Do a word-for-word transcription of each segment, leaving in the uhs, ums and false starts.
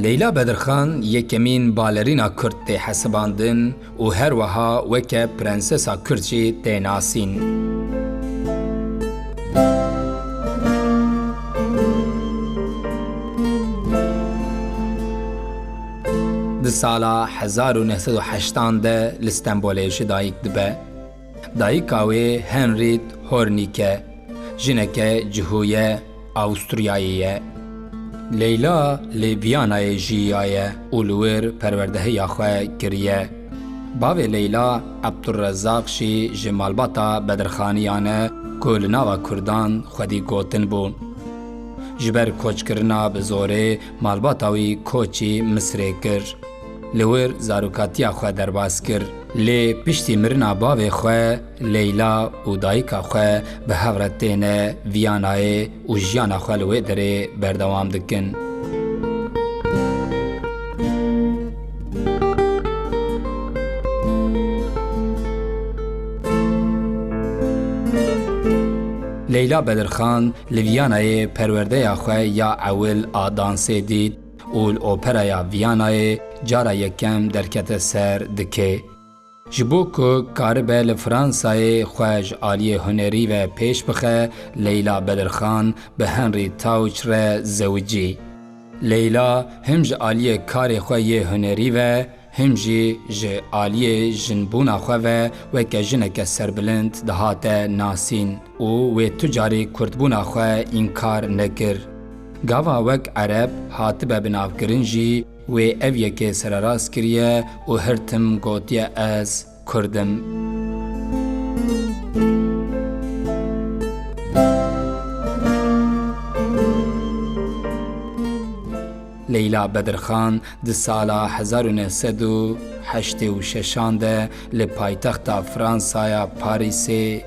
Leyla Bedirxan yekemîn balerîna kurd tê hesibandin û her wiha weke prensesa kurd jî tê nasîn. Di sala hezar û neh sed û heştan de li Stenbolê ji dayik dibe. Dayika wê Henriette Hornig e, jineke cihûye Awisturyayê ye. Leyla li Viyanayê jiyaye û li wir perwerdehiya xwe kiriye. Bavê Leyla Ebdulrezak jî ji malbata Bedirxaniyan e ku li nava Kurdan xwedî gotin bû. Ji ber koçkirina bi zorê malbata wî koçî Misirê kir. Li wir zarokatiya xwe derbas kir. Lê piştî mirina bavê xwe, Leyla û dayika xwe bi hev re têne Viyanayê û jiyana xwe li wê derê berdewam dikin. Leyla Bedirxan li Viyanayê perwerdeya xwe ya ewil a dansê dît û li Operaya Viyanayê cara yekem derkete ser dikê. Ji bo ku karibe li Fransayê xwe ji aliyê hunerî ve pêş bixe, Leyla Bedirxan bi Henry Tauch re zewicî. Leyla him ji aliyê karê xwe yê hunerî ve, him jî ji aliyê jinbûna xwe ve weke jineke serbilind dihate nasîn û wê tu carî kurdbûna xwe înkar nekir. Gava wek Ereb hatibe binavkirin jî, wê ev yekê sererast kiriye û her tim gotiye, Ez Kurd im. Leyla Bedirxan di sala hezar û neh sed û heştê û şeşan de li paytexta Fransaya Parîsê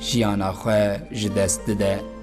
jiyana xwe ji dest dide.